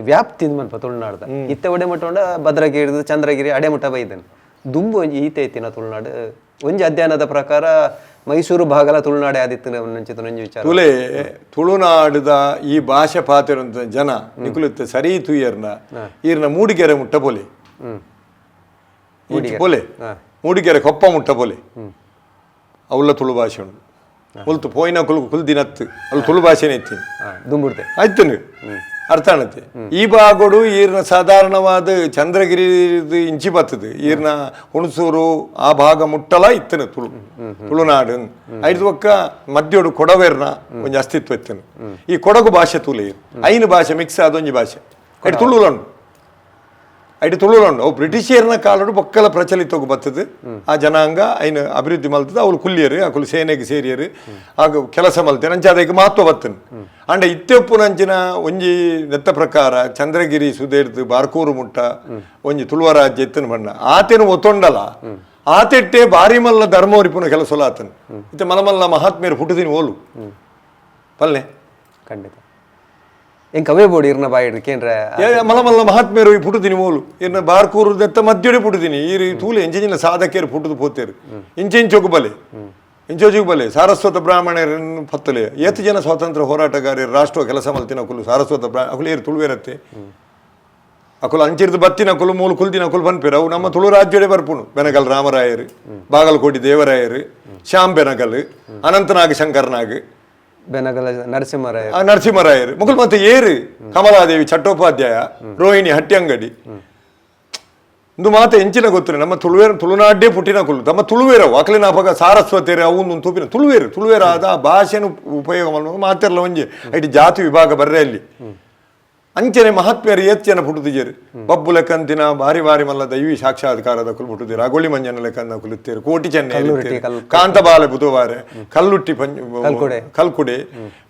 ವ್ಯಾಪ್ತಿ ಮಲ್ಪ ತುಳುನಾಡ್ದ ಇತ್ತೆ ಒಡೆ ಮುಟ್ಟ ಭದ್ರಗಿರಿ ಚಂದ್ರಗಿರಿ ಅಡೆ ಮುಟ್ಟ ಬೈದನ್ ದುಂಬು ಒಂಜಿ ಈತೆ ಇತ್ತಿನ ತುಳುನಾಡು ಒಂಜಿ ಅಧ್ಯಯನದ ಪ್ರಕಾರ ಮೈಸೂರು ಭಾಗಲ ತುಳುನಾಡೆ ಆದಿತ್ತು ಒಂಜಿ ವಿಚಾರ. ತುಲೆ ತುಳುನಾಡುದ ಈ ಭಾಷೆ ಪಾತಿರಂತ ಜನ ನಿಕುಲುತ್ತೆ ಸರಿ ತೂಯರ್ನ ಈರ್ನ ಮೂಡಿಗೆರೆ ಮುಟ್ಟ ಪೋಲೆ, ಪೋಲೆ ಮೂಡಿಗೆರೆ ಕೊಪ್ಪ ಮುಟ್ಟ ಪೋಲೆ, ಅವಳ ತುಳು ಭಾಷೆ ಉಂಡು. ಮುಲ್ತು ಪೋಯಿನ ಕುಲ್ ಕುಲ್ದಿನತ್ತು ಅಲ್ಲಿ ತುಳು ಭಾಷೆನೇ ಇತ್ತೀನಿ ದುಂಬುಡ್ತೆ ಆಯ್ತು ಅರ್ಥ ಆಣತೆ. ಈ ಭಾಗೋಡು ಈರ್ನ ಸಾಧಾರಣವಾದ ಚಂದ್ರಗಿರಿ ಇಂಚಿ ಬತ್ತದು ಈರ್ನ ಹುಣಸೂರು ಆ ಭಾಗ ಮುಟ್ಟಲ ಇತ್ತನು ತುಳು ತುಳುನಾಡು. ಐದು ಒಕ್ಕ ಮಧ್ಯೋಡು ಕೊಡವೇರ್ನ ಒಂಜಿ ಅಸ್ತಿತ್ವ ಇತ್ತನು. ಈ ಕೊಡಗು ಭಾಷೆ ತುಲೆ ಐನು ಭಾಷೆ ಮಿಕ್ಸ್ ಆದ ಒಂಜಿ ಭಾಷೆ ಐಟ್ ತುಳುಲುಂಡು, ಐಟ್ ತುಳುಲುಂಡು. ಅವು ಬ್ರಿಟಿಷರ್ನ ಕಾಲಡು ಬೊಕ್ಕಲ ಪ್ರಚಲಿತೋಗು ಬತ್ತದು. ಆ ಜನಾಂಗ ಐನು ಅಭಿವೃದ್ಧಿ ಮಲ್ತದ, ಅವ್ರು ಕುಲ್ಲಿಯರು ಅಕುಲು ಸೇನೆಗೆ ಸೇರಿಯರು ಆಗ ಕೆಲಸ ಮಲ್ತೇನೆ ಅಂಚ ಅದಕ್ಕೆ ಮಹತ್ವ ಬತ್ತನು. ಅಂಡ ಇತ್ತೆಪ್ಪುನಂಚಿನ ಒಂಜಿ ನೆತ್ತ ಪ್ರಕಾರ ಚಂದ್ರಗಿರಿ ಸುದೇರ್ದು ಬಾರ್ಕೂರು ಮುಟ್ಟ ಒಂಜಿ ತುಳುವ ರಾಜ್ಯ ಇತ್ತನ ಬಣ್ಣ ಆತೇನು ಒತ್ತೊಂಡಲ ಆತೆಟ್ಟೆ ಬಾರಿ ಮಲ್ಲ ಧರ್ಮವರಿಪುನ ಕೆಲಸ ಆತನು. ಇತ್ತೆ ಮಲಮಲ್ಲ ಮಹಾತ್ಮೇರು ಪುಟ್ಟುದಿನಿ ಓಲು ಪಲ್ಲೆ ಖಂಡಿತ ಎಂಕ್ ಅವೇ ಬೋಡಿ ಇರ್ನ ಬಾಯಿಡ್ ಕೇಂದ್ರ ಮಲಮಲ್ಲ ಮಹಾತ್ಮೇರು ಈ ಪುಟ್ಟುದಿನಿ ಓಲು ಇರ್ನ ಬಾರ್ಕೂರು ದತ್ತ ಮಧ್ಯೋಡೆ ಪುಟ್ಟುದಿನಿ. ಈ ತೂಲೆ ಎಂಚಿನ ಸಾಧಕರು ಪುಟ್ಟುದು ಪೋತೇರು ಇಂಚೆಂಚೊಗು ಬಲೆ ಇಂಚೋಜಿಗೆ ಬಲೆ ಸಾರಸ್ವತ ಬ್ರಾಹ್ಮಣರನ್ನು ಪತ್ತಲೆ ಏತು ಜನ ಸ್ವಾತಂತ್ರ್ಯ ಹೋರಾಟಗಾರರು ರಾಷ್ಟ್ರ ಕೆಲಸ ಮಲ್ತಿನ ಕುಲು ಸಾರಸ್ವತ ಬ್ರಾ ಅಕುಲು ಏರು ತುಳುವೇರತ್ತೆ ಅಕುಲು ಅಂಚಿರ್ದು ಬತ್ತಿನ ಕುಲು ಮೂಲು ಕುಲ್ದಿನ ಕುಲು ಪನ್ಪೇರು ಅವು ನಮ್ಮ ತುಳು ರಾಜ್ಯಡೆ ಬರ್ಪುಣು. ಬೆನಗಲ್ ರಾಮರಾಯರು, ಬಾಗಲಕೋಟೆ ದೇವರಾಯರು, ಶ್ಯಾಮ್ ಬೆನಗಲ್, ಅನಂತನಾಗ್ ಶಂಕರ್ನಾಗ್, ಬೆನಗಲ ನರಸಿಂಹರಾಯರು, ನರಸಿಂಹರಾಯರು ಮುಕುಲ್ ಮತ್ತೆ ಏರು ಕಮಲಾದೇವಿ ಚಟ್ಟೋಪಾಧ್ಯಾಯ, ರೋಹಿಣಿ ಹಟ್ಟಿಯಂಗಡಿ. ಇಂದು ಮಾತ ಎಂಚಿನ ಗೊತ್ತಿಲ್ಲ ನಮ್ಮ ತುಳುವೇರು ತುಳುನಾಡೇ ಪುಟ್ಟಿನ ಕುಲು ತಮ್ಮ ತುಳುವೇರವು ಅಕಲಿನ ಅಪಗ ಸಾರಸ್ವತೇರು ಅವು ಒಂದು ತೂಪಿನ ತುಳುವೇರು ತುಳುವೇರಾದ ಆ ಭಾಷೆನು ಉಪಯೋಗ ಮಾಡುವಾಗ ಮಾತಿರಲ್ಲ ಒಂಜಿ ಐಟಿ ಜಾತಿ ವಿಭಾಗ ಬರ್ರೆ ಅಲ್ಲಿ. ಅಂಚನೆ ಮಹಾತ್ಮೆಯರು ಏತ್ ಜನ ಪುಟ್ಟುದಿಜೇರು ಬಬ್ಬು ಲೆಕ್ಕಂತಿನ ಬಾರಿ ಬಾರಿ ಮಲ್ಲ ದೈವಿ ಸಾಕ್ಷಾತ್ಕಾರದ ಕುಲು ಪುಟ್ಟುದಿರು. ಅಗೊಳ್ಳಿ ಮಂಜನ ಲೆಕ್ಕಂದ ಕುಲುತ್ತೇರು, ಕೋಟಿ ಚೆನ್ನೆ, ಕಾಂತಬಾಲೆ ಬುಧವಾರೆ, ಕಲ್ಲುಟ್ಟಿ ಪಂಚ ಕಲ್ಕುಡೆ,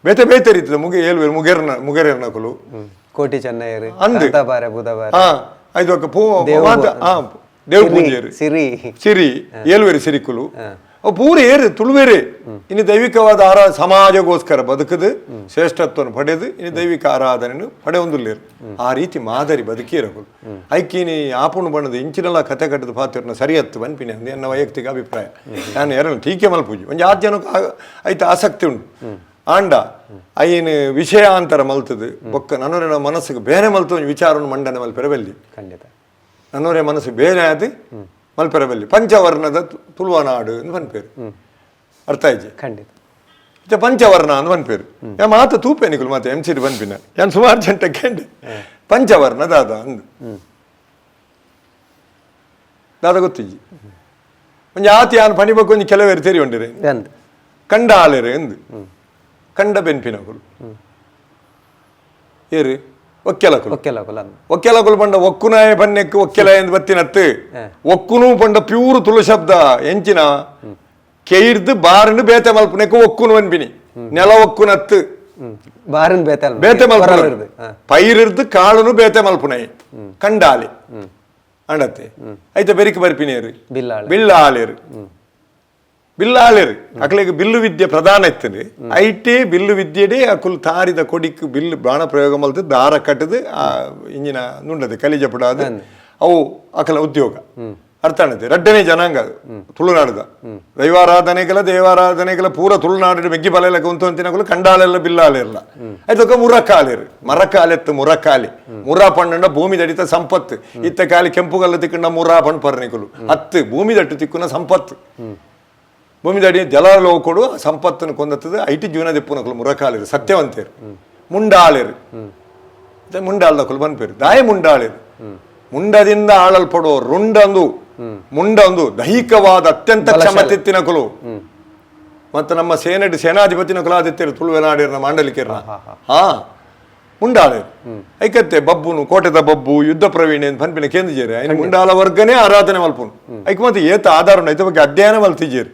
ಬೇತೆ ಬೇತೆ ರೀತಿದ ಮುಗೆ ಏಲ್ವೇರು ಮುಗೆರ್ನ ಮುಗೆರೆರ್ನ ಕುಲು ಕೋಟಿ ಚೆನ್ನಯ್ಯರು ಅಂದು. ಕಾಂತಾಬಾರೆ ಬುಧವಾರ ಹಾ ಐದು ಒಕ್ಕ ಪೂ ಮಾತ ಹಾ ದೇವ್ ಪೂಜೆಯರು ಸಿರಿ ಸಿರಿ ಏಲ್ವೇರು ಸಿರಿಕುಲು ಅವು ಪೂರ ಏರು ತುಳುವೇರೆ. ಇನ್ನು ದೈವಿಕವಾದ ಆರಾ ಸಮಾಜಗೋಸ್ಕರ ಬದುಕದು ಶ್ರೇಷ್ಠತ್ವವನ್ನು ಪಡೆದು ಇನ್ನು ದೈವಿಕ ಆರಾಧನೆಯನ್ನು ಪಡೆಯೊಂದುಲ್ಲೇರು. ಆ ರೀತಿ ಮಾದರಿ ಬದುಕಿರಗಳು ಐಕಿನಿ ಆಪುಣು ಬಣ್ಣದ ಇಂಚಿನೆಲ್ಲ ಕತೆ ಕಟ್ಟದ ಪಾತ್ರನ ಸರಿಯತ್ತು ಬನ್ಪಿನಿ ಅಂದು ಎನ್ನ ವೈಯಕ್ತಿಕ ಅಭಿಪ್ರಾಯ. ನಾನು ಯಾರನ್ನು ಟೀಕೆ ಮಲ್ಪೂಜಿ ಒಂಜಿ ಆರು ಜನಕ್ಕೆ ಐತ ಆಸಕ್ತಿ ಉಂಟು. ಆಂಡ ಐನು ವಿಷಯಾಂತರ ಮಲ್ತದು ಬೊಕ್ಕ ನನ್ನೊರೆನ ಮನಸ್ಸಿಗೆ ಬೇರೆ ಮಲ್ತು ಒಂಜಿ ವಿಚಾರವನ್ನು ಮಂಡನೆ ಮಲ್ಪೆರಬಲ್ಲಿ. ಖಂಡಿತ ನನ್ನೊರೆ ಮನಸ್ಸು ಬೇರೆ ಆದ ಮಲ್ಪೆರಬಲ್ಲಿ. ಪಂಚವರ್ಣದ ತುಳುವನಾಡು ಅಂತ ಪನ್ಪೇರು, ಅರ್ಥ ಆಯ್ತು? ಖಂಡಿತ. ಇತ್ತೆ ಪಂಚವರ್ಣ ಅಂತ ಪನ್ಪೇರು. ಯಾ ಮಾತ ತೂಪೆ ನಿಕುಲು ಮಾತ ಎಂ ಸಿ ಪನ್ಪಿನ ಯಾನ್ ಸುಮಾರು ಜಂಟ ಕೇಂಡೆ ಪಂಚವರ್ಣ ದಾದ ಅಂದು ದಾದ ಗೊತ್ತಿಜ್ಜಿ. ಒಂಜಿ ಆತಿ ಯಾನ್ ಪಣಿಬೇಕು ಒಂಜಿ ಕೆಲವೇರು ತೆರಿ ಉಂಡಿರೆ ಅಂದ್ ಕಂಡ ಆಲೇರು ಎಂದು ಕಂಡ ಬೆನ್ಪಿನಕುಲು ಏರು ಒಕ್ಕೆಲಕುಲು ಒಕ್ಕೆಲ ಕುಲ ಅಂದ್. ಒಕ್ಕೆಲಕುಲು ಪಂಡ ಒಕ್ಕುನಾಯ ಪನ್ನೆಕ್ಕು ಒಕ್ಕೆಲ ಎಂದು ಬತ್ತಿನತ್ತು. ಒಕ್ಕುನು ಪಂಡ ಪ್ಯೂರ್ ತುಳು ಶಬ್ದ ಎಂಚಿನ ಕೆಯ್ದು ಬಾರನ್ನು ಬೇತೆ ಮಲ್ಪನೆಕ್ಕು ಒಕ್ಕುನು ಅನ್ಪಿನಿ ನೆಲ ಒಕ್ಕುನತ್ತು. ಬಾರಿನ ಬೇತೆ ಅಲ್ಲ ಬೇತೆ ಮಲ್ಪುನ ಕೊರಲಿರ್ದು. ಪೈರಿರ್ದು ಕಾಳುನು ಬೇತೆ ಮಲ್ಪುನೈ ಕಂಡಾಲಿ ಅಂಡತ್ತೆ ಐತ ಬೆರಿಕ್ ಬರ್ಪಿನೇರು ಬಿಲ್ಲಾಳ ಬಿಲ್ಲಾಳೇರು ಬಿಲ್ಲಾಳೇರು ಅಕ್ಲೆಗ್ ಬಿಲ್ಲು ವಿದ್ಯೆ ಪ್ರಧಾನ ಇತ್ತದು. ಐಟೇ ಬಿಲ್ಲು ವಿದ್ಯೆಡೇ ಅಕುಲ್ ತಾರಿದ ಕೊಡಿಕ್ ಬಿಲ್ಲು ಬಾಣ ಪ್ರಯೋಗ ಮಲ್ತು ದಾರ ಕಟ್ಟದು ಆ ಇಂಜಿನ ನುಂಡದು ಕಲಿಜ ಪಡಾದು ಅವು ಅಕಲ ಉದ್ಯೋಗ. ಅರ್ಥ ಆಣತೆ? ರಡ್ಡನೇ ಜನಾಂಗ ತುಳುನಾಡುದ ದೈವಾರಾಧನೆಗಳ ದೇವಾರಾಧನೆಗಳ ಪೂರ ತುಳುನಾಡು ಮೆಗ್ಗಿ ಬಲೆಲ್ಲ ಉಂತು ಅಂತಿನಕುಲು ಕಂಡಾಲೆಲ್ಲ ಬಿಲ್ಲಾಲೆಲ್ಲ ಆಯ್ತೊಕ್ಕ ಮುರಕಾಲೇರು ಮರಕಾಲೆತ್ತು ಮುರಕಾಲಿ ಮುರ ಪಣ್ಣಂಡ ಭೂಮಿ ದಡಿತ ಸಂಪತ್ತು. ಇತ್ತ ಕಾಲಿ ಕೆಂಪುಗಲ್ಲ ತಿಕ್ಕಂಡ ಮುರ ಪಣ್ ಪರ್ನಿಕುಲು ಹತ್ತು ಭೂಮಿ ದಟ್ಟು ತಿಕ್ಕುನ ಸಂಪತ್ತು. ಭೂಮಿ ದಡಿ ಜಲಲೋಕಡು ಸಂಪತ್ತನ್ನು ಕೊಂದತ್ತದು IT ಜೀವನ ದೆಪ್ಪುನಕುಲು ಮುರಕಾಲೇರು ಸತ್ಯವಂತೇರು ಮುಂಡಾಲೇರು ಮುಂಡಾಲ್ದಕುಲು ಪನ್ಪೇರು ದಾಯ ಮುಂಡಾಲೇರು ಮುಂಡದಿಂದ ಆಳಲ್ಪಡುವ ರುಂಡಂದು ಮುಂಡಂದು ದೈಹಿಕವಾದ ಅತ್ಯಂತ ಕ್ಷಮತೆತ್ತಿನಕುಲು. ಮತ್ತು ನಮ್ಮ ಸೇನೆ ಸೇನಾಧಿಪತಿನ ಕುಲಾದಿತ್ಯರು ತುಳುವೆನಾಡಿರ್ನ ಮಾಂಡಲಿಕೆರ್ನ ಹಾ ಮುಂಡಾಲೇರು ಐಕತ್ತೆ ಬಬ್ಬುನು ಕೋಟೆದ ಬಬ್ಬು ಯುದ್ಧ ಪ್ರವೀಣೆ ಅಂತ ಪನ್ಪಿನ ಕೇಂದ್ರಜೇರು ಐನ ಮುಂಡಾಲ ವರ್ಗನೇ ಆರಾಧನೆ ಮಲ್ಪುನು. ಐಕ್ ಮತ್ತೆ ಏತ ಆಧಾರ ಉಂಡು ಐತ ಬಗ್ಗೆ ಅಧ್ಯಯನ ಮಲ್ತಿಜೇರು.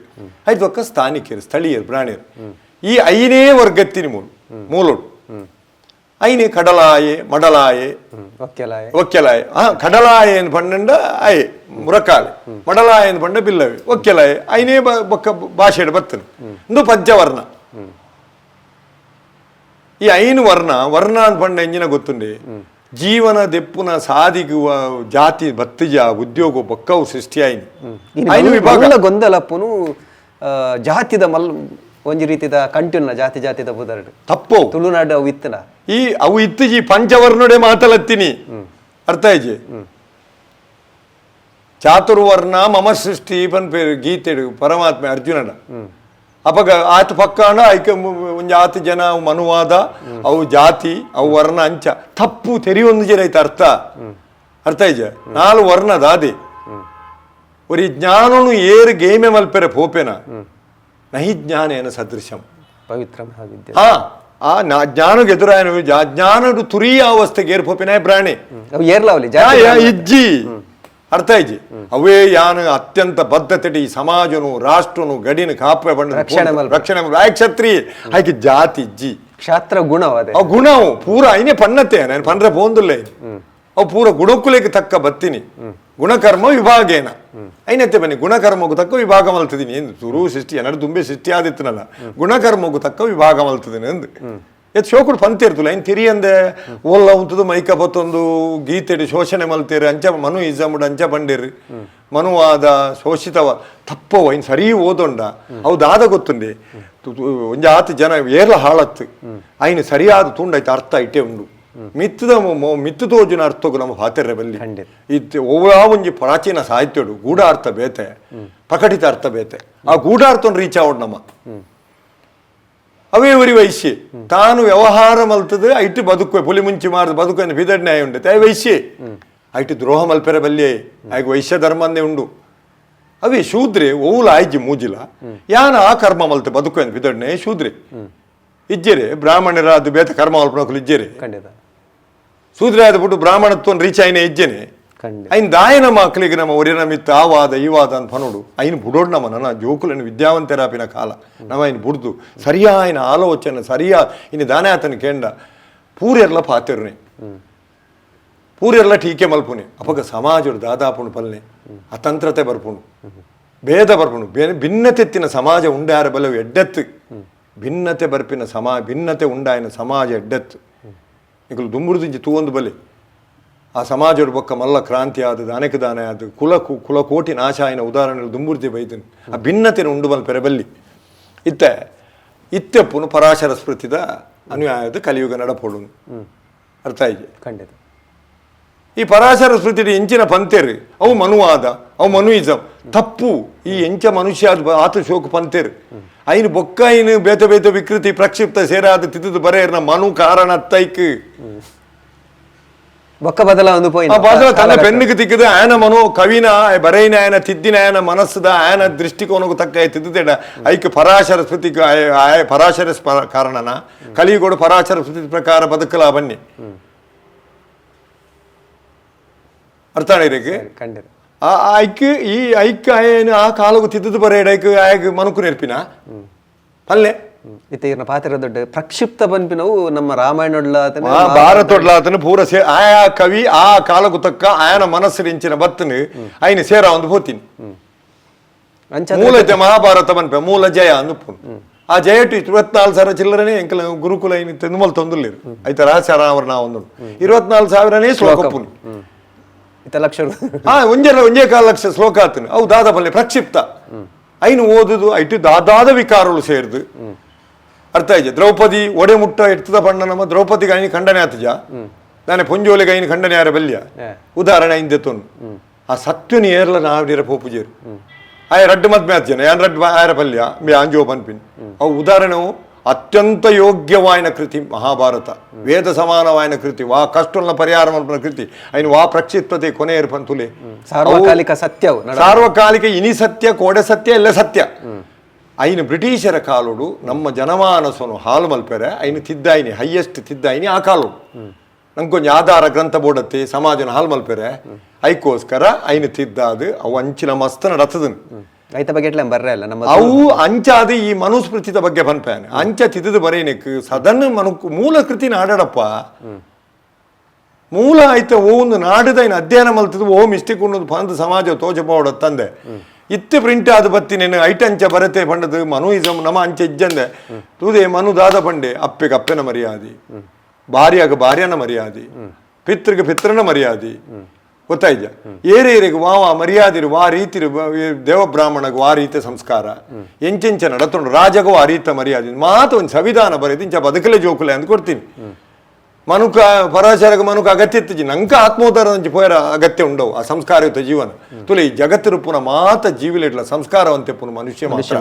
ಐತ ಒಕ್ಕ ಸ್ಥಾನಿಕರು ಸ್ಥಳೀಯರು ಬ್ರಾಣ್ಯರು ಈ ಐನೇ ವರ್ಗತ್ತಿನ ಮೂಲ ಮೂಲೋಡು ಐನೆ ಕಡಲಾಯೆ ಮಡಲಾಯೆ ಒಕ್ಕೆಲಾಯ ಒಕ್ಕೆಲಾಯ ಆ ಕಡಲಾಯ എന്ന് ಪಂಡ ಆಯೆ ಮುರಕಾಲೆ ಮಡಲಾಯ എന്ന് ಪಂಡ ಬಿಲ್ಲವೆ ಒಕ್ಕೆಲಾಯ ಐನೇ ಬೊಕ್ಕ ಭಾಷೆಡ್ ಬತ್ತನು ಇಂದು ಪಂಚವರ್ಣ. ಈ ಐನು ವರ್ಣ ವರ್ಣ ಅಂತ ಪಂಡ ಎಂಜಿನ ಗೊತ್ತುಂಡೆ ಜೀವನ ದೆಪ್ಪುನ ಸಾದಿಗುವ ಜಾತಿ ಬತ್ತಿಜ ಉದ್ಯೋಗ ಬೊಕ್ಕವು ಸೃಷ್ಟಿಯಾಯಿನಿ ಐನು ವಿಭಾಗ ಗೊಂದಲಪ್ಪುನು ಜಾತಿದ ಮಲ್ ಒಂಜಿ ರೀತಿದ ಕಂಟಿನ ಜಾತಿ ಜಾತಿದ ಬುದರ್ಡ್ ತಪ್ಪು ತುಳುನಾಡು ಅವು ಇತ್ತನ ಈ ಅವು ಇತ್ತಿಜಿ ಪಂಚವರ್ಣಡೆ ಮಾತಲತ್ತೀನಿ ಅರ್ಥ ಆಯ್ಜಿ ಚಾತುರ್ವರ್ಣ ಮಮ ಸೃಷ್ಟಿ ಪನ್ಪೇರು ಗೀತೆಡು ಪರಮಾತ್ಮೆ ಅರ್ಜುನನ ಅಪಗ ಆತ ಪಕ್ಕಾಣ ಐಕ ಒಂಜಿ ಆತ ಜನ ಅವು ಮನುವಾದ ಅವು ಜಾತಿ ಅವು ವರ್ಣ ಅಂಚ ತಪ್ಪು ತೆರಿಯೊಂದು ಜನ ಐತೆ ಅರ್ಥ ಅರ್ಥ ಆಯ್ಜ ನಾಲ್ ವರ್ಣ ದಾದೆ ಒರಿ ಜ್ಞಾನನು ಏರು ಗೇಮೆ ಮಲ್ಪೆರೆ ಪೋಪೆನ ನಹಿ ಜ್ಞಾನೇನ ಸದೃಶಂ ಪವಿತ್ರ ಮಹಾವಿದ್ಯೆ ಹಾ ಆ ಜ್ಞಾನಕ್ಕೆ ಎದುರಾಯನ ಜ್ಞಾನಡು ತುರಿಯ ಅವಸ್ಥೆಗೆ ಏರ್ಪೋಪಿನ ಪ್ರಾಣಿ ಅವು ಏರ್ಲಾವಲಿ ಜಾತಿ ಇಜ್ಜಿ ಅರ್ಥ ಆಯ್ಜಿ ಅವೇ ಯಾನು ಅತ್ಯಂತ ಬದ್ಧತೆ ಈ ಸಮಾಜನು ರಾಷ್ಟ್ರನು ಗಡಿನ ಕಾಪೆ ಬಣ್ಣ ರಕ್ಷಣೆ ಮಲ್ಪೆ. ರಕ್ಷಣೆ ಮಲ್ಪೆ. ಆಯ್ ಕ್ಷತ್ರಿ ಆಯ್ಕೆ ಜಾತಿ ಇಜ್ಜಿ ಕ್ಷಾತ್ರ ಗುಣವಾದೆ ಅವು ಗುಣವು ಪೂರ ಐನೇ ಪಣ್ಣತೆ ನಾನು ಪಂಡ್ರೆ ಪೋಂದುಲ್ಲ ಅವು ಪೂರ ಗುಣಕ್ಕುಲೇಗೆ ತಕ್ಕ ಬತ್ತೀನಿ ಗುಣಕರ್ಮ ವಿಭಾಗೇನ ಐನತ್ತೆ ಬನ್ನಿ ಗುಣಕರ್ಮಕ್ಕೂ ತಕ್ಕ ವಿಭಾಗ ಮಲ್ತಿದ್ದೀನಿ ಎಂದು ಸುರು ಸೃಷ್ಟಿ ಏನಾದ್ರು ದುಂಬೆ ಸೃಷ್ಟಿ ಆದಿತ್ತನಲ್ಲ ಗುಣಕರ್ಮಕ್ಕೂ ತಕ್ಕ ವಿಭಾಗ ಮಲ್ತಿದ್ದೀನಿ ಅಂದು ಎತ್ ಶೋಕುಡು ಪಂತೆ ಇರ್ತಲ್ಲ ಐನ್ ತಿರಿಯಂದೆ ಓಲ್ಲ ಉಂತದು ಮೈಕ ಬತ್ತೊಂದು ಗೀತೆಡು ಶೋಷಣೆ ಮಲ್ತೇರು ಅಂಚ ಮನು ಇಜಮುಡು ಅಂಚ ಬಂಡೇರು ಮನುವಾದ ಶೋಷಿತವ ತಪ್ಪೋ ಐನ್ ಸರಿ ಓದೊಂಡ ಅವು ದಾದ ಗೊತ್ತುಂಡೆ ಒಂಜಿ ಆತ ಜನ ಏರ್ಲ ಹಾಳತ್ತು ಐನ್ ಸರಿಯಾದ ತುಂಡೈತೆ ಅರ್ಥ ಇಟ್ಟೆ ಉಂಡು ಮಿತ್ತದ ಮಿತ್ತು ತೋಜುನ ಅರ್ಥಕ್ಕೂ ನಮ್ಮ ಪಾತೆರೆ ಬಲ್ಲಿ ಖಂಡಿತ. ಇತ್ತು ಒವ್ವಾ ಒಂಜಿ ಪ್ರಾಚೀನ ಸಾಹಿತ್ಯಡು ಗೂಢಾರ್ಥ ಬೇತೆ ಪ್ರಕಟಿತ ಅರ್ಥ ಬೇತೆ ಆ ಗೂಢಾರ್ಥನ ರೀಚ್ ಆವಡ್ ನಮ್ಮ ಅವೇ ಒರಿ ವೈಶ್ಯೆ ತಾನು ವ್ಯವಹಾರ ಮಲ್ತದ ಐಟು ಬದುಕುವೆ ಪುಲಿ ಮುಂಚಿ ಮಾರ್ದು ಬದುಕು ಬಿದಡ್ ನ್ಯಾಯ ಉಂಟು ತಾಯಿ ವೈಶ್ಯೆ ಐಟು ದ್ರೋಹ ಮಲ್ಪೆರೆ ಬಲ್ಯೆ ಆಯ್ಕೆ ವೈಶ್ಯ ಧರ್ಮಂದೇ ಉಂಡು ಅವೇ ಶೂದ್ರೆ ಓಲ ಆಯ್ಜಿ ಮೂಜಿಲ ಯಾನ ಆ ಕರ್ಮ ಮಲ್ತ ಬದುಕು ಬಿದಡ್ನೆ ಶೂದ್ರೆ ಇಜ್ಜೆರೆ ಬ್ರಾಹ್ಮಣರಾದ ಬೇತ ಕರ್ಮ ಮಲ್ಪನಕುಲು ಇಜ್ಜೆರೆ ಖಂಡಿತ ಶೂದ್ರೆ ಆದ ಬಿಟ್ಟು ಬ್ರಾಹ್ಮಣತ್ವನ್ ರೀಚ್ ಆಯ್ನೆ ಇಜ್ಜೆನೆ ಖಂಡಿತ ಐನ್ ದಾಯನ ಮಕ್ಕಳಿಗೆ ನಮ್ಮ ಒರಿನ ಮಿತ್ತ ಆ ವಾದ ಈ ವಾದ ಅಂತ ಪನೋಡು ಐನ್ ಬುಡೋಡ್ ನಮ್ಮ ನನ್ನ ಜೋಕುలను ವಿದ್ಯಾವಂತರಾಪಿನ ಕಾಲ ನಮ್ಮ ಐನ್ ಬುಡ್ದು ಸರಿಯಾಯಿನ ಆಲೋಚನೆ ಸರಿಯಾ ಇನ್ನು ದಾನೆ ಆತನ ಕೇಂಡ ಪೂರೆರ್ಲ ಪಾತೆರುನೆ ಪೂರೆರ್ಲ ಟೀಕೆ ಮಲ್ಪುನೆ ಅಪಗ ಸಮಾಜಡು ದಾದಾಪುಣು ಪಲ್ನೆ ಅತಂತ್ರತೆ ಬರ್ಪುಣು ಭೇದ ಬರ್ಪುಣು ಭಿನ್ನತೆತ್ತಿನ ಸಮಾಜ ಉಂಡಾರ ಬಲವು ಎಡ್ಡೆತ್ತು ಭಿನ್ನತೆ ಬರ್ಪಿನ ಸಮಾ ಭಿನ್ನತೆ ಉಂಡಾಯಿನ ಸಮಾಜ ಎಡ್ಡೆತ್ತು ಇಕುಲು ದುಂಬುರ್ದಿಂಚಿ ತೂವೊಂದು ಬಲೆ ಆ ಸಮಾಜದ ಬೊಕ್ಕ ಮಲ್ಲ ಕ್ರಾಂತಿ ಆದದ್ದು ಅನೇಕ ದಾನೆ ಆದ ಕುಲ ಕುಲಕೋಟಿ ನಾಶ ಆಯಿನ ಉದಾಹರಣೆಗಳು ದುಂಬುರ್ದಿ ಬೈದನು ಆ ಭಿನ್ನತೆನ ಉಂಡು ಮಲ್ ಪೆರಬಲ್ಲಿ ಇತ್ತೆ ಇತ್ತೆಪ್ಪುನು ಪರಾಶರ ಸ್ಮೃತಿದ ಅನುಯಾಯದ ಕಲಿಯುಗ ನಡಪೋಡು ಅರ್ಥ ಆಯ್ತು ಖಂಡಿತ ಈ ಪರಾಶರ ಸ್ಮೃತಿ ಎಂಚಿನ ಪಂತೇರು ಅವು ಮನುವಾದ ಅವು ಮನುಯಿಸಂ ತಪ್ಪು ಈ ಎಂಚ ಮನುಷ್ಯ ಅದು ಆತ ಶೋಕ ಪಂತೇರು ಐನು ಬೊಕ್ಕ ಐನು ಬೇತೆ ಬೇತೆ ವಿಕೃತಿ ಪ್ರಕ್ಷಿಪ್ತ ಸೇರಾದ ತಿದ್ದುದು ಬರೆಯರ್ನ ಮನು ಕಾರಣ ತೈಕ್ ಬೊಕ್ಕ ಬದಲ ಒಂದು ಪೋಯಿನ ಆ ಬಾಜು ತನ್ನ ಪೆನ್ನುಗೆ ತಿಕ್ಕಿದ ಆಯನ ಮನು ಕವಿನ ಬರೈನ ಆಯನ ತಿದ್ದಿನ ಆಯನ ಮನಸ್ಸುದ ಆಯನ ದೃಷ್ಟಿಕೋನಕ್ಕೂ ತಕ್ಕ ತಿದ್ದುದೇಡ ಐಕ್ ಪರಾಶರ ಸ್ಮೃತಿಗೆ ಆಯ ಪರಾಶರ ಕಾರಣನ ಕಲಿಯುಗೋಡು ಪರಾಶರ ಸ್ಮೃತಿ ಪ್ರಕಾರ ಬದುಕಲ ಬನ್ನಿ ಅರ್ಥ ಇದಕ್ಕೆ ಖಂಡಿತ ಆ ಐಕ್ ಈ ಐಕ್ ಆಯನ ಆ ಕಾಲకు ತಿದ್ದುದು ಬರೇಡ ಐಕ್ ಆಯಗ್ ಮನುಕು ನೆರ್ಪಿನ ಪಲ್ಲೆ ಇತ್ತೆ ಇರ್ನ ಪಾತ್ರ ದೊಡ್ಡ ಪ್ರಕ್ಷಿಪ್ತ ಪನ್ಪಿನವು ನಮ್ಮ ರಾಮಾಯಣೊಡ್ಲ ಆ ಭಾರತೊಡ್ಲಾತನ ಪೂರ ಸೇ ಆಯಾ ಕವಿ ಆ ಕಾಲಕು ತಕ್ಕ ಆಯನ ಮನಸ್ಸಿನ ಇಂಚಿನ ಬತ್ತನು ಐನ ಸೇರ ಒಂದು ಪೋತೀನಿ ಅಂಚ ಮೂಲ ಮಹಾಭಾರತ ಮನ್ಪೆ ಮೂಲ ಜಯ ಅನುಪುನ್ ಆ ಜಯಟು 24,000 ಚಿಲ್ಲರನೇ ಎಂಕಲ ಗುರುಕುಲ ಐನ ತೆಂದುಮಲ್ ತೊಂದುಲ್ಲೇರು ಐತ ರಹಸ್ಯ ರಾಮರ್ ನಾ ಒಂದು 24,000 ಶ್ಲೋಕ ಪುನ್ ಇತ್ತ ಲಕ್ಷ ಆ ಒಂಜೆ ಒಂಜೇ ಕಾಲ ಲಕ್ಷ ಶ್ಲೋಕ ಆತನು ಅವು ದಾದ ಪಲ್ಲೆ ಪ್ರಕ್ಷಿಪ್ತ ಐನು ಓದುದು ಐಟು ದಾದಾದ ವಿಕಾರಗಳು ಸೇರ್ದು ಅರ್ಥ ಆಯ್ತು ದ್ರೌಪದಿ ಒಡೆ ಮುಟ್ಟ ಎತ್ತದ ಬಣ್ಣ ನಮ್ಮ ದ್ರೌಪದಿಗೆ ಐನು ಖಂಡನೆ ಆತಜ ನಾನೇ ಪೊಂಜೋಲೆಗೆ ಐನು ಖಂಡನೆ ಯಾರ ಬಲ್ಯ ಉದಾಹರಣೆ ಐಂದೆ ತೊನ್ನು ಆ ಸತ್ಯನಿ ಏರ್ಲ ನಾವಿರ ಪೋಪುಜೇರು ಆಯ ರಡ್ಡು ಮದ್ಮೆ ಆತ್ಜನ ಯಾನ್ ರಡ್ಡು ಆಯರ ಪಲ್ಯ ಮೇ ಆಂಜೋ ಪನ್ಪಿನ್ ಅವು ಉದಾಹರಣೆವು ಅತ್ಯಂತ ಯೋಗ್ಯವಾಯಿನ ಕೃತಿ ಮಹಾಭಾರತ ವೇದ ಸಮಾನವಾಯಿನ ಕೃತಿ ವಾ ಕಷ್ಟನ ಪರಿಹಾರ ಮಲ್ಪನ ಕೃತಿ ಐನು ವಾ ಪ್ರಕ್ಷಿಪ್ತತೆ ಕೊನೆಯರ್ ಪಂತುಲೆ ಸಾರ್ವಕಾಲಿಕ ಸತ್ಯವು ಸಾರ್ವಕಾಲಿಕ ಇನಿ ಸತ್ಯ ಕೋಡೆ ಸತ್ಯ ಎಲ್ಲ ಸತ್ಯ ಐನು ಬ್ರಿಟಿಷರ ಕಾಲೋಡು ನಮ್ಮ ಜನಮಾನಸನು ಹಾಲು ಮಲ್ಪೆರೆ ಐನು ತಿದ್ದಾಯಿನಿ ಹೈಯೆಸ್ಟ್ ತಿದ್ದಾಯಿನಿ ಆ ಕಾಲೋಡು ನಂಗೊಂಜಿ ಆಧಾರ ಗ್ರಂಥ ಬೋಡತ್ತೆ ಸಮಾಜನ ಹಾಲು ಮಲ್ಪೆರೆ ಐಕೋಸ್ಕರ ಐನು ತಿದ್ದಾದು ಅವು ಅಂಚಿನ ಮಸ್ತನ ರಥದನು ಐತ ಬಗ್ಗೆ ಎಟ್ಲ ಬರ್ರೆ ಅಲ್ಲ ನಮ್ಮ ಅವು ಅಂಚಾದ ಈ ಮನುಸ್ಮೃತಿದ ಬಗ್ಗೆ ಪನ್ಪೇನೆ ಅಂಚ ತಿದ್ದದು ಬರೇನಕ್ ಸದನ್ ಮನು ಮೂಲ ಕೃತಿ ನಾಡಡಪ್ಪ ಮೂಲ ಆಯ್ತ ಓ ಒಂದು ನಾಡದ ಇನ್ನು ಅಧ್ಯಯನ ಮಲ್ತದ ಓ ಮಿಸ್ಟೇಕ್ ಉಣ್ಣದು ಪಂದ ಸಮಾಜ ತೋಜ ತಂದೆ ಇತ್ತೆ ಪ್ರಿಂಟ್ ಆದ ಬತ್ತಿ ನೀನು ಐಟ್ ಅಂಚ ಬರತೆ ಪಂಡದು ಮನು ಇಸಮ್ ನಮ ಅಂಚ ಇಜ್ಜಂದೆ ತೂದೆ ಮನು ದಾದ ಪಂಡೆ ಅಪ್ಪೆಗೆ ಅಪ್ಪೆನ ಮರ್ಯಾದೆ ಭಾರ್ಯಾಗ ಭಾರ್ಯನ ಮರ್ಯಾದೆ ಪಿತೃಗೆ ಪಿತೃನ ಮರ್ಯಾದೆ ಗೊತ್ತಾಯ್ಜ. ಏರೇರಿಗೆ ವಾ ವಾ ಮರ್ಯಾದಿರು ವಾ ರೀತಿರು ದೇವ ಬ್ರಾಹ್ಮಣಗ್ ವಾ ರೀತಿಯ ಸಂಸ್ಕಾರ ಎಂಚೆಂಚ ನಡತುಂಡು, ರಾಜಗೂ ಆ ರೀತ ಮರ್ಯಾದೆ ಮಾತು ಒಂದು ಸಂವಿಧಾನ ಬರೆದು ಇಂಚ ಬದುಕಲೆ ಜೋಕುಲೆ ಅಂತ ಕೊಡ್ತೀನಿ. ಮನುಕ ಪರಾಶರಗ ಮನುಕ ಅಗತ್ಯ ಇತ್ತಿಜಿ, ನಂಕ ಆತ್ಮೋದ್ಧಾರ ಅಂಚಿ ಪೋಯರ ಅಗತ್ಯ ಉಂಡವು ಆ ಸಂಸ್ಕಾರಯುತ ಜೀವನ. ತುಲೆ ಈ ಜಗತ್ತಿರುಪುನ ಮಾತ ಜೀವಿಲಿಡ್ಲ ಸಂಸ್ಕಾರವಂತೆ ಪುನ ಮನುಷ್ಯ ಮಾತ್ರ.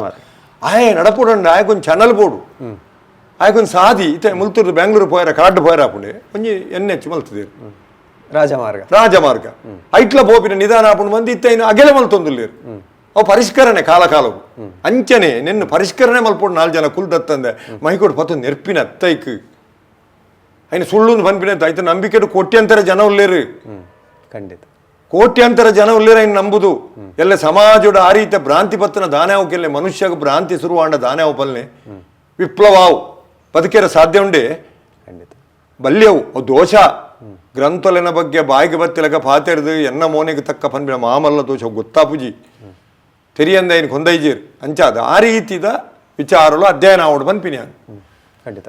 ಆಯೆ ನಡಪುಡಂಡ ಆಯ್ ಕೊಂಚ ಚಾನಲ್ ಬೋಡು, ಆಯ್ ಕೊಂಚ ಸಾದಿ. ಇತ್ತೆ ಮುಲ್ತೂರು ಬೆಂಗಳೂರು ಪೋಯರ ಕಾಡು ಪೋಯರ ಆಪುಂಡೆ ಒಂಜಿ ಎನ್ ಎಚ್ ಮಲ್ತದೇರು ರಾಜಮಾರ್ಗ. ರಾಜಮಾರ್ಗ ಐಟ್ಲ ಪೋಪಿನ ನಿಧಾನ ಆಪುಂಡು ಮಂದಿ ಇತ್ತೆ ಐನು ಅಗೆಲ ಮಲ್ತೊಂದುಲ್ಲೇರು. ಅವು ಪರಿಷ್ಕರಣೆ ಕಾಲ ಕಾಲವು ಅಂಚನೆ ನಿನ್ನ ಪರಿಷ್ಕರಣೆ ಮಲ್ಪೊಡು. ನಾಲ್ ಜನ ಕುಲ್ದತ್ತಂದೆ ಮೈಕೋಡು ಪತ್ತು ನೆರ್ಪಿನ ಅತ್ತೈಕ್ ಐನ ಸುಳ್ಳು ಪನ್ಪಿನ ಐತ ನಂಬಿಕೆ ಕೋಟ್ಯಂತರ ಜನ ಉಲ್ಲೇರು. ಖಂಡಿತ ಕೋಟ್ಯಂತರ ಜನ ಉಲ್ಲೇರು ಐನ್ ನಂಬುದು. ಎಲ್ಲ ಸಮಾಜದ ಆ ರೀತಿಯ ಭ್ರಾಂತಿ ಪತ್ತನ ದಾನೆ ಅವಕ್ಕೆಲ್ಲ ಮನುಷ್ಯಗ ಭ್ರಾಂತಿ ಶುರುವಾಂಡ ದಾನೆ ಅವು ಪಲ್ನೆ ವಿಪ್ಲವ ಅವು ಬದುಕೆರ ಸಾಧ್ಯ ಉಂಡೆ. ಖಂಡಿತ ಬಲ್ಯವು ಅವು ದೋಷ. ಗ್ರಂಥಲೆನ ಬಗ್ಗೆ ಬಾಯಿಗೆ ಬತ್ತಿಲಕ ಪಾತೆರ್ದು ಎನ್ನ ಮೋನೆಗೆ ತಕ್ಕ ಪನ್ಪಿನ ಮಾಮಲ್ಲ ದೋಷ ಗೊತ್ತಾಪುಜಿ ತೆರಿಯಂದ ಐನ್ ಕೊಂದೈಜೀರ್ ಅಂಚಾದ ಆ ರೀತಿದ ವಿಚಾರಲು ಅಧ್ಯಯನ ಆವಡು ಪನ್ಪಿನಿ. ಖಂಡಿತ.